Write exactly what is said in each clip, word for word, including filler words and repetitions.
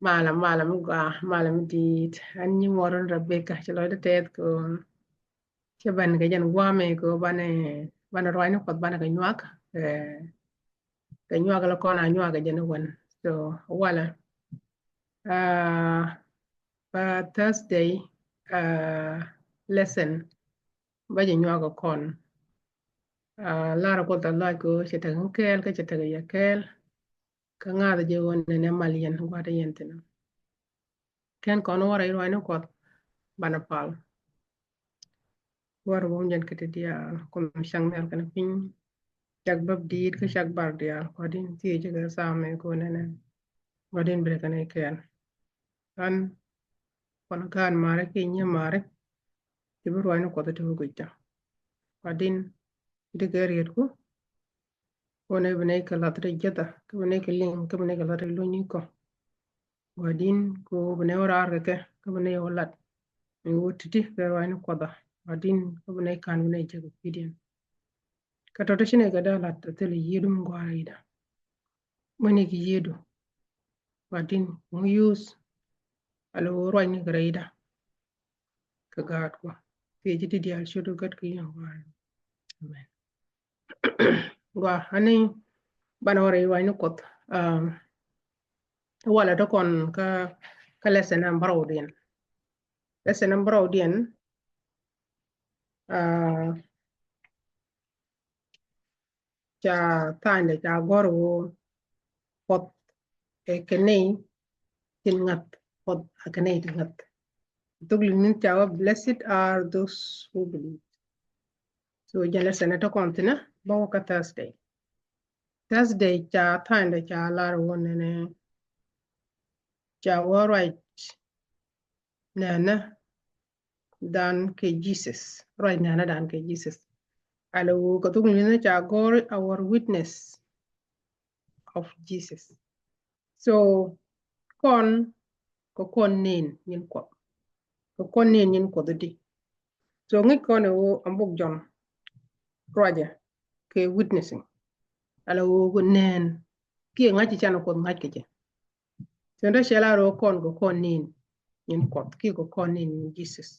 Malɛ, malɛ mi gɔaa, malɛ mi di̱i̱t. Ɣän nyimuɔɔrun Rebecca, cɛ lɔcdä tɛth kɛ ɣöö cɛ ben kɛ jɛn gua̱a̱mɛ kɛ ɣöö banɛ, banɛ ruacni Kuɔth banɛ kɛ nyuak, eh, kɛ nyuak lɛ kɔn a nyuak kɛ jɛn iwän. So walɛ, ah, bä Thursday, ah, lesson bä jɛ nyuak kɛ kɔn. Ah, lar Kuɔth a lɔc kɛ ɣöö cɛ tekɛ kɛɛl kä cɛ tekɛ yɛ kɛɛl. Kä ŋa̱th jɛ ɣöö nɛnɛ mal yɛn gua̱a̱th yɛn thi̱n. Kɛn kɔn wä rɛy ruacni Kuɔth banɛ pal. Wä rɛ wä jɛn kɛ ti diaal, Kuoth mi cak nhial kɛnɛ piny. Cak bäp di̱i̱t kä cak bar diaal, Gua̱a̱r din thiec kɛ thaamɛ kɛ ɣöö nɛnɛ Gua̱a̱r din bi rɛ kɛnɛ kɛɛl. Ɣän kɔn gaat mari kiɛ nyiee mari ti bi ruacni Kuɔth ti bi guic tɔ. Gua̱a̱r din ti kɛ rietku. Kɛ ɣöö nɛ bi nɛy kɛ lath ti jiätha, kä bi nɛy kɛ liŋ, kä bi nɛy kɛ lath ti luny ni kɔ. Gua̱a̱r din kɛ ɣöö bi nɛy wä raar kɛ kɛ, kä bi nɛy wä lat. Mi wä ti̱ti̱ kɛ ruacni Kuɔth a. Gua̱a̱r din kä bi nɛy ka̱n bi nɛy jek kɛ kui̱diɛn. Kä tɔ̱ ti ci nɛy kɛ dee lat a thil yiëëdu mi gɔaa rɛyda. Ŋuäcni kɛ yiëëdu. Gua̱a̱r din ŋu yuth. Ala ɣöö ruacni kɛ rɛyda. Kɛ gaatku. Thiec ti diaal ciötdu Gat kɛ Yiëë Gua̱a̱r. Amen. Gua ani banɛ wä rɛy ruacni Kuɔth. Um, walɛ ti kɔn kä, kä lesson ɛn bärɔwdiɛn. Lesson ɛn bärɔwdiɛn, uh, ca tha̱a̱ŋdɛ ca gɔ̱r ɣöö Kuɔth ɛ kɛ nɛy tin ŋa̱th, Kuɔth ɛ kɛ nɛy tin ŋa̱th. Thok Liŋ ni ca wä, "Blessed are those who believe." So jɛn lesson ɛ tɔ kɔn thi̱n ɛ bä wä kä Thursday. Thursday ca tha̱a̱ŋdɛ ca lar ɣöö nɛnɛ ca wä ruac nɛnɛ dan kɛ Jesus. Ruac nɛnɛ dan kɛ Jesus. Ala ɣöö kɛ thok ni ca gɔ̱r our witness of Jesus. So kɔn kɛ kɔn nɛn nyin Kuɔth. Kɛ kɔn nɛn nyin Kuɔth di. So ŋäc kɔn ɛ ɣöö ɛn bok Jɔ̱ɔ̱n ruacɛ kɛ witnessing. Ala ɣöö kɛ nɛn kiɛ ŋa̱c ci can Kuɔth ŋa̱c kɛ jɛ. Tëë dee cɛ la rɔ kɔn kɛ kɔn nɛn nyin Kuɔth kiɛ kɛ kɔn nɛn nyin Jesus.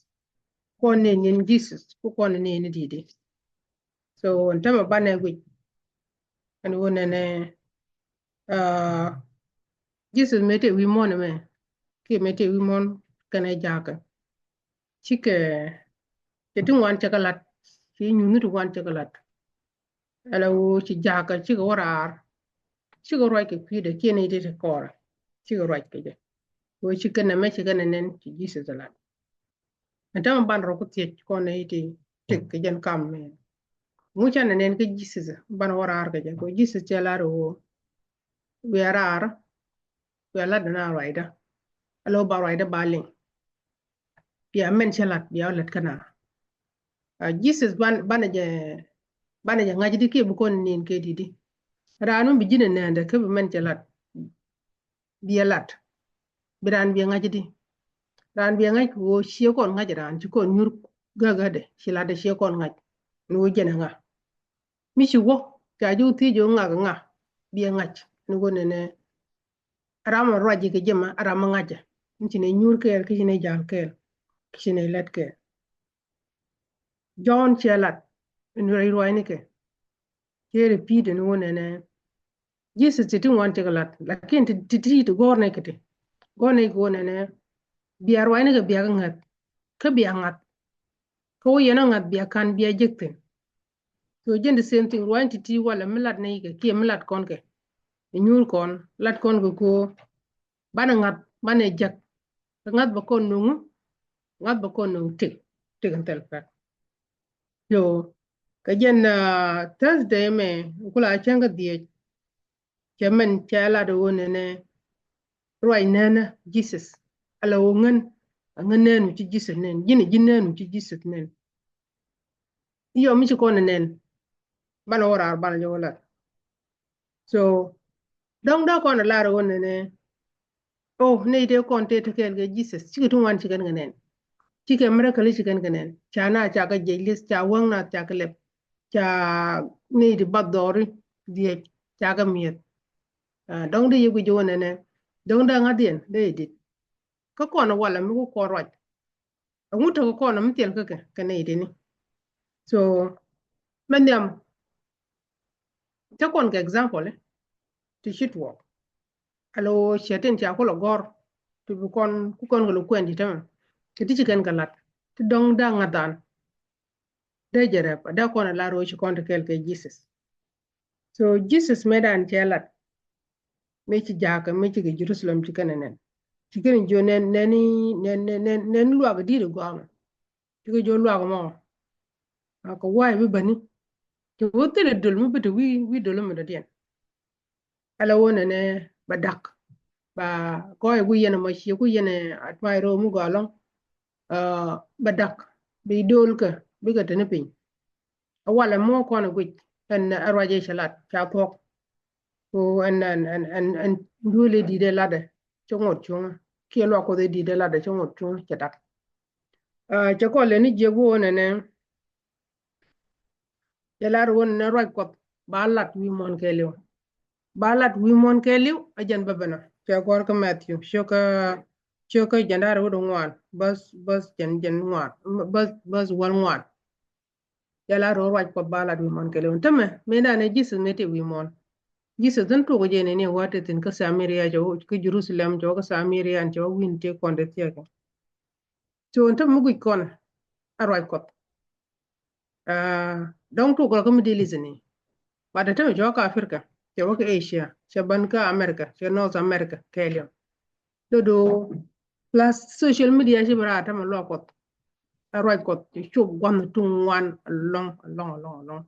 Kɔn nɛn nyin Jesus ku kɔn nɛn ni di̱i̱t. So ɛn tämɛ banɛ guic ɛn ɣöö nɛnɛ, uh, Jesus mëë tëë wi̱i̱ muɔ̱ɔ̱n ɛmɛ kiɛ mëë tëë wi̱i̱ muɔ̱ɔ̱n kɛnɛ jakä. Cikɛ, cɛ ti ŋuan cɛ kɛ la̱t, ci nyuthni ti ŋuan cɛ kɛ la̱t. Ala ɣöö ci jakä cikɛ wä raar. Cikɛ ruac kɛ kui̱dɛ kiɛ nɛy ti ti kɔrɛ. Cikɛ ruac kɛ jɛ. Ɣöö cikɛ nɛmɛ cikɛ nɛ nɛn ci Jesus ɛ la̱t. Ɛn tämɛ ban rɔ ku thiec kɔn nɛy ti tëk kɛ jɛn kam mɛ. Ŋu canɛ nɛn kä Jesus ban wä raar kɛ jɛ. Kɛ Jesus cɛ lar ɣöö wiaa raar, wiaa lat dɛ na ruacdä. Ala ɣöö ba ruacdä ba liŋ. Bia mɛn cɛ lat, bia wä lat kä na. Ah, Jesus ban, banɛ jɛ, banɛ jɛ ŋa̱c di kiɛ bi kɔn nin kɛ di di. Raan mi bi ji̱n ɛ nɛɛndɛ kä bi mɛn cɛ lat. Biɛ lat. Bi raan biɛ ŋa̱c di. Raan biɛ ŋa̱c kɛ ɣöö ciɛ kɔn ŋa̱c raan, ci kɔn nyur gägädɛ, ci latdɛ ciɛ kɔn ŋa̱c. Ni ɣöö jɛn ɛ ŋa. Mi ci wä, ca ji̱ wä thiec ɣöö ŋa kɛ ŋa. Biɛ ŋa̱c. Ni ɣöö nɛnɛ. Ram ruac ji̱ kɛ jɛ ma, ram ŋa̱cɛ. Ni ci nɛ nyur kɛɛl, ki ci nɛ jal kɛɛl. Ki ci nɛ lɛt kɛɛl. Jɔ̱ɔ̱n cɛ lat in rɛy ruacnikɛ. Cɛ repeat in wun ɛnɛ. Jesus ti ti ŋuan cɛ kɛ lat. Lakin ti ti ti gɔ̱r nɛ kɛ ti. Gɔ̱r nɛ kɛ wun ɛnɛ. Bia ruacnikɛ bia kɛ ŋa̱th. Kä bia ŋa̱th. Kä wä yɛn ɔ ŋa̱th bia ka̱n bia jek thi̱n. So jɛn the same thing. Ruacni ti ti walɛ mi lat nɛ kɛ kiɛ mi lat kɔn kɛ. Inyuur kɔn lat kɔn kɛ ko. Banɛ ŋa̱th banɛ jek. Kä ŋa̱th bɛ kɔn nuŋ, ŋa̱th bɛ kɔn nuŋ tik, tik in thil pɛk. Yo, kɛ jɛn, ah, Thursday mɛ, kula cäŋ kä dhiec. Cɛ mɛn cɛ lat ɣöö nɛnɛ ruac nɛnɛ Jesus. Ala ɣöö ŋän, a ŋän nɛn mi ci Jesus nɛn. Ji̱n a ji̱n nɛn mi ci Jesus nɛn. Iyɔ mi ci kɔn nɛn. Banɛ wä raar banɛ jɛ wä lat. So dɔ̱ŋ dee kɔn a lar ɣöö nɛnɛ. Oh, nɛy tëë kɔn tëë te kɛɛl kɛ Jesus. Cikɛ ti ŋuan ci kɛn kɛ nɛn. Cikɛ miracle ci kɛn kɛ nɛn. Ca na ca kɛ jiɛc li̱th, ca wäŋ na ca kɛ lɛp. Ca nɛy ti bath dhɔri dhiec ca kɛ mi̱eth. Ah, dɔ̱ŋ dee yɛ guic ɣöö nɛnɛ. Dɔ̱ŋ dee ŋa̱thiɛn dee idit. Kä kɔn walɛ mi ku kɔn ruac. Ɛŋu tekɛ kɔn mi thil kä kɛ kɛ nɛy tini. So mɛ nhiam te kɔn kɛ example ti ci tuɔɔk. Alo ciɛ tin ca kulɛ gɔr ti bi kɔn ku kɔn kɛ lo kuɛn ti tämɛ. Kɛ ti ci kɛn kɛ lat ti dɔ̱ŋ da̱ŋ ŋa̱than. Dee jɛ rɛp a dee kɔn a lar ro̱o̱ ci kɔn ti kɛl kɛ Jesus. So Jesus mëë dan cɛ lat mëë ci jakä mëë ci kɛ Jerusalem ci kɛn nɛn ci kɛn jiö nɛn nɛn nɛn nɛn nɛn luak di̱t gɔmɛ. Ci kɛ jiö luak mɔ a kɛ wa̱a̱ bi bäni. Ci wä thilɛ döl mi bi te wi̱i̱ wi̱i̱ döl mi dɔ̱diɛn. Ala wä nɛnɛ ba dak ba gɔɔy ku yɛn mɔ ci ku yɛn a tuay roo mi gɔalɔ. Ba dak bi döl kɛ bikɛ te ni piny. A walɛ mɔ kɔn a guic ɛn a ruac i̱ ca lat ca thuɔk. Ku ɛn ɛn ɛn ɛn ɛn duël i̱ di̱t ɛ latdɛ cä ŋot cuŋä kiɛ luak Kuoth i̱ di̱t ɛ latdɛ cä ŋot cuŋä cɛ dak. Cɛ kɔn lɛ ni jiɛk wä wä nɛnɛ. Cɛ lar wä nɛnɛ ruac Kuɔth ba lat wi̱i̱ muɔ̱ɔ̱n kɛɛliw. Ba lat wi̱i̱ muɔ̱ɔ̱n kɛɛliw a jɛn bä bɛnä cɛ gɔr kä Matthew ciokä ciokä jɛn da̱r wä di ŋuan bäth bäth jɛn jɛn ŋuan bäth bäth wäl ŋuan. Jɛ la ro̱o̱ ruac Kuɔth ba lat wi̱i̱ muɔ̱ɔ̱n kɛɛliw tämɛ mëë danɛ Jesus mëë tëë wi̱i̱ muɔ̱ɔ̱n. Jesus dhin tuɔk jɛ nɛni wä tëë thi̱n kä Samaria cɛ wä kä Jerusalem cɛ wä kä Samaria cɛ wä wi̱i̱n tëë kɔn tëë thia̱kɛ. So tämɛ mi guic kɔn a ruac Kuɔth. Dɔ̱ŋ tuɔk rɔ kä Middle East ni. But tämɛ cɛ wä kä Africa cɛ wä kä Asia cɛ bän kä America cɛ North America kɛɛliw. Dodo plus social media ci bi raar tämɛ luak Kuɔth. A ruac Kuɔth ci cop gua̱nh tuŋ ŋuan alɔŋ alɔŋ alɔŋ alɔŋ.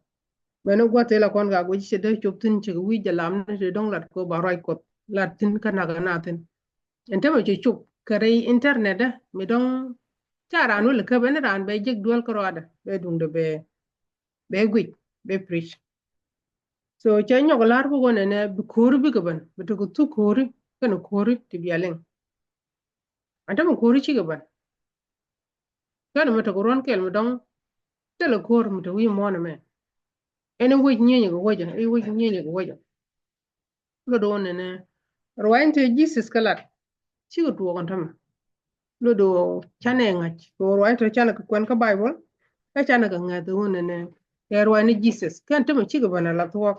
Mɛn ni gua̱th thilɛ kɔn ka guic ci dee cop thi̱n ci wi̱i̱ jɛ lam ni ci dɔ̱ŋ lat kop a ruac Kuɔth lat thi̱n kä nak na thi̱n. Ɛn tämɛ ci cop kɛ rɛy internet dä mi dɔ̱ŋ ca raan wä lɛ käp ɛn raan bɛ jek duel kä ruaadɛ bɛ duŋdɛ bɛ bɛ guic bɛ preach. So cɛ nyɔk lar bi wä nɛnɛ bi ko̱ri bikɛ bän bi tekɛ thuk ko̱ri kɛn ko̱ri ti bialiŋ. An tämɛ ko̱ri cikɛ bän. Kɛn mi tekɛ ruɔ̱n kɛl mi dɔ̱ŋ thilɛ ko̱r mi te wi̱i̱ muɔ̱ɔ̱n ɛmɛ. Ɛn i̱ wec nyieny kɛ wecä i̱ wec nyieny kɛ wecä. Lot wä nɛnɛ ruac in te Jesus kä lat cikɛ tuɔɔk ɛn tämɛ. Lot wä canɛ ŋa̱c kɛ wä ruac in te canɛ kɛ kuɛn kä Bible. Kä canɛ kɛ ŋa̱th wä nɛnɛ kɛ ruac ni Jesus kɛn tämɛ cikɛ bän a la thuɔ̱k.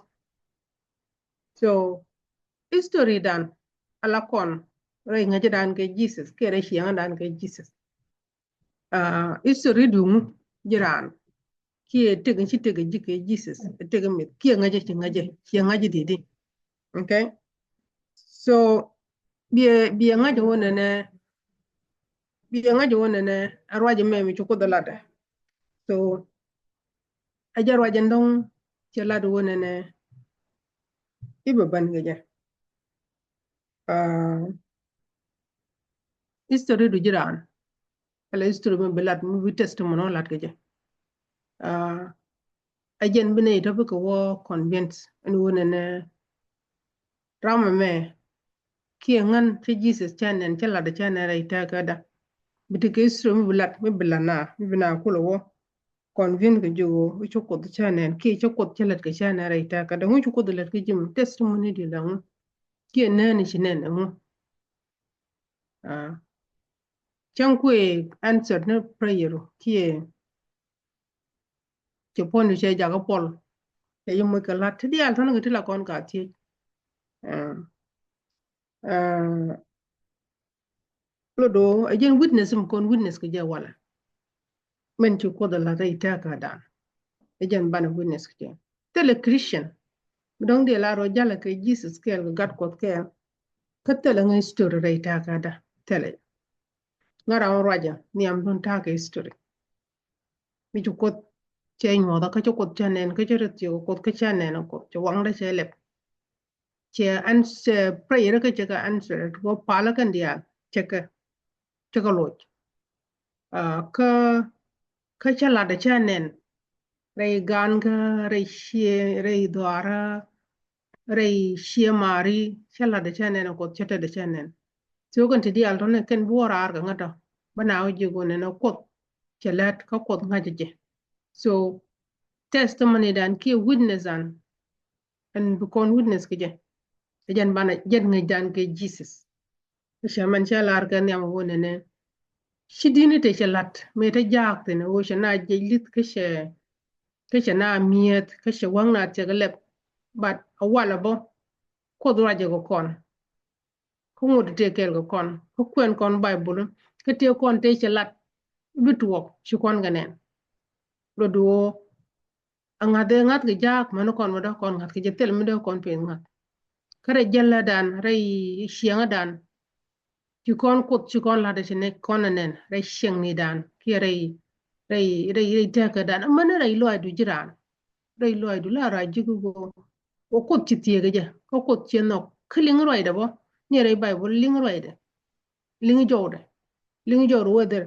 So history dan a la kɔn rɛy ŋäcä dan kɛ Jesus kiɛ rɛy ciɛŋä dan kɛ Jesus. History duŋ ji̱ raan kiɛ tëk ci tëk ji̱ kɛ Jesus tëk mith kiɛ ŋäcä ci ŋäcä ciɛ ŋäcä di̱t. Okay. So biɛ biɛ ŋäcä wä nɛnɛ biɛ ŋäcä wä nɛnɛ a ruac mɛ mi ci Kuoth latdɛ. So a jɛ ruac ɛn dɔ̱ŋ cɛ lat wä nɛnɛ i̱ bɛ bän kɛ jɛ. History du ji̱ raan. Ala history mi bi lat mi bi testimony wä lat kɛ jɛ. A jɛn bi nɛy tɔ bikɛ wä convince ɛn wä nɛnɛ ram ɛmɛ kiɛ ŋän cä Jesus cä nɛn cä lat cä nɛn rɛy tɛkädä. Bi ti kɛ history mi bi lat mi bi lat na mi bi na kulɛ wä convince kɛ ji̱ ɣöö i̱ cä Kuoth cä nɛn kiɛ cä Kuoth cä lät kɛ cä nɛn rɛy tɛkädä ŋu cä Kuoth lät kɛ ji̱ mi testimony di la ŋu kiɛ nɛn ci nɛn ɛŋu. Cäŋ kuëë answer ni prayer kiɛ cɛ puɔ̱n cɛ jakä puɔl. Cɛ yi moc kɛ lat ti diaal tɔ̱n kɛ ti la kɔn ka thiec. Lot do̱ ɛ jɛn witness mi kɔn witness kɛ jɛ walɛ. Mɛn ci Kuoth ɛ lat rɛy tɛkä dan ɛ jɛn banɛ witness kɛ jɛ. Thilɛ Christian mi dɔ̱ŋ diɛ la rɔ jalɛ kɛ Jesus kɛɛl kɛ gat Kuɔth kɛɛl. Kä thilɛ ŋäc history rɛy tɛkä da thilɛ. Ŋära wä ruacä nhiam dun ta̱a̱ kɛ history. Mi ci Kuoth cɛ nyuɔth kä ci Kuoth cɛ nɛn kä ci rɛ thiok Kuoth kä cɛ nɛn Kuoth cɛ waŋdä cɛ lɛp. Cɛ answer prayer kä cɛ kɛ answer kɛ palä kɛn diaal cɛ kɛ cɛ kɛ loc. Kä kä cɛ latdä cɛ nɛn rɛy gan kä rɛy cie rɛy dhuarä rɛy cie mari cɛ latdä cɛ nɛn Kuoth cɛ tetdä cɛ nɛn. Thiok kɛn ti diaal tɔnɛ kɛn bi wä raar kɛ ŋätdä bä na wä ji̱ gunɛ nɛ Kuoth cɛ lät kä Kuoth ŋa̱cä jɛ. So testimony dan kiɛ witness dan ɛn bi kɔn witness kɛ jɛ. Ɛ jɛn banɛ jɛn ŋäc dan kɛ Jesus. Cɛ mɛn cɛ lar kɛ nhiam wä nɛnɛ. Ci di̱t ni te cɛ la̱t mëë te jaak thi̱n ɣöö cɛ na jiɛc li̱th kä cɛ, kä cɛ na mi̱eth kä cɛ wäŋ na thiɛk lɛp. But a walɛ bä Kuoth ruacɛ kɛ kɔn. Kä ŋot tëë kɛɛl kɛ kɔn kä kuɛn kɔn Baibol kä tëë kɔn tëë cɛ lat bi tuɔɔk ci kɔn kɛ nɛn. Luɔt di ɣöö a ŋa̱th ëë ŋa̱th kɛ jaak mäni kɔn mi dee kɔn ŋa̱th kɛ jɛ thil mi dee kɔn peth ŋa̱th. Kä rɛy jällädan rɛy ciɛŋädan ci kɔn Kuoth ci kɔn la̱t ɛ ci nɛ kɔn ɛ nɛn rɛy ciɛŋnidan kiɛ rɛy rɛy rɛy rɛy tɛ̈kädan amäni rɛy lɔaacdu ji̱ raan. Rɛy lɔaacdu la rac ji̱ kä ɣöö wä Kuoth ci thieekä jɛ kä Kuoth ci nhɔk kä liŋ ruacdɛ bä. Ni rɛy Baibol liŋ ruacdɛ, liŋ jɔwdɛ, liŋ jɔwdɛ whether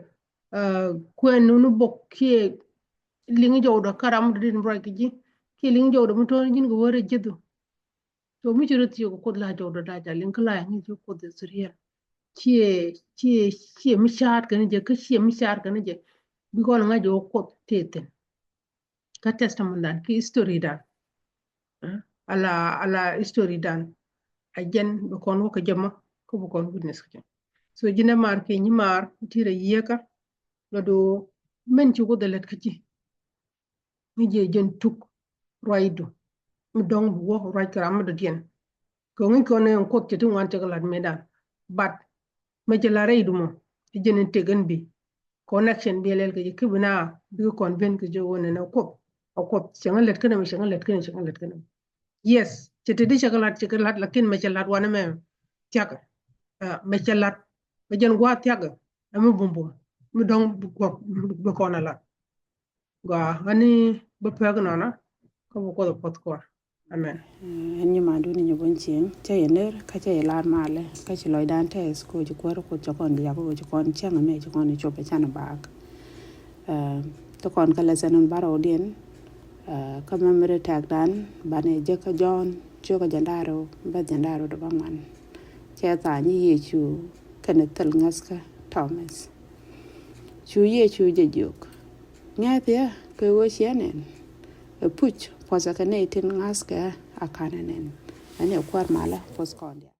kuɛn ni bok kiɛ liŋ jɔwdɛ kä ram mi dɔ̱diɛn ruac kɛ ji̱ kiɛ liŋ jɔwdɛ mi tɔ̱ɔ̱ni ji̱n kɛ wä rɛy ji̱thu. So mi ci rɔ thieekä Kuoth la jɔwdɛ la ca liŋ kä la ŋi̱i̱c kä Kuoth is real. Ciɛ ciɛ ciɛ mi ca̱a̱t kɛn jɛ kä ciɛ mi ca̱a̱t kɛn jɛ. Bi kɔn ŋa̱c jɛ wä Kuoth tëë thi̱n. Kä testimony dan ki history dan ala ala history dan. A jɛn bi kɔn wä kä jɛ mɔ kä bi kɔn witness kä jɛ. So ji̱n dee maar kiɛ nyi maar ti rɛ yiekä. Lɔ do mɛn ci Kuoth ɛ lät kä ji̱. Mi jiɛ jɛn tuk ruacdu mi dɔ̱ŋ bi wä ruac kɛ ram mi dɔ̱diɛn. Kɛ ŋi̱c kɔn ɛn Kuoth cɛ ti ŋuan cɛ kɛ la̱t mëëdan. But mɛ cɛ la̱t rɛydu mɔ ti jɛn in tëk ɛn bi connection bi lɛl kɛ jɛ ki bi na bikɛ convince kɛ jɛ wä nɛnɛ Kuoth. A Kuoth cɛ ŋä lät kɛnɛ mɛ, cɛ ŋä lät kɛnɛ, cɛ ŋä lät kɛnɛ mɛ. Yes, cɛ te di cɛ kɛ la̱t, cɛ kɛ la̱t, lakin mɛ cɛ la̱t wanɛ mɛ thia̱kɛ. Mɛ cɛ la̱t mɛ jɛn gua̱a̱th thia̱kɛ. Ɛ mi bumbum mi dɔ̱ŋ bi kɔn a la̱t. Gɔaa ɣän ni bä pek nɔnɔ kä bä Kuoth a puɔth kɔn. Amen. Ɛn nyi mandun ni nyi bun cieŋ cä yɛ ner kä cä yɛ lar malɛ kä ci lɔcdan tɛth ko ci kuäär Kuoth cä kɔn bi yak ko ci kɔn cäŋ amɛ ci kɔn cop ɛ can baak. Ti kɔn kä lesson in barɔw diɛn kä memory tag dan banɛ jek kä Jɔ̱ɔ̱n ciökä jɛn da̱ŋ rɛw bäth jɛn da̱ŋ rɛw dee bä ŋuan. Cɛ tha̱a̱ŋ nyi Yecu kɛnɛ thil ŋäthkä Thomas. Cu Yecu jɛ jiök, ŋɛ̈th yɛ kɛ ɣöö ciɛ nɛn. Ɛ puc puɔ̱thɛ kɛ nɛy tin ŋa̱thkɛ a ka̱n ɛ nɛn. Ɛn ɛ kuäär malä puɔ̱th kɔn diaal.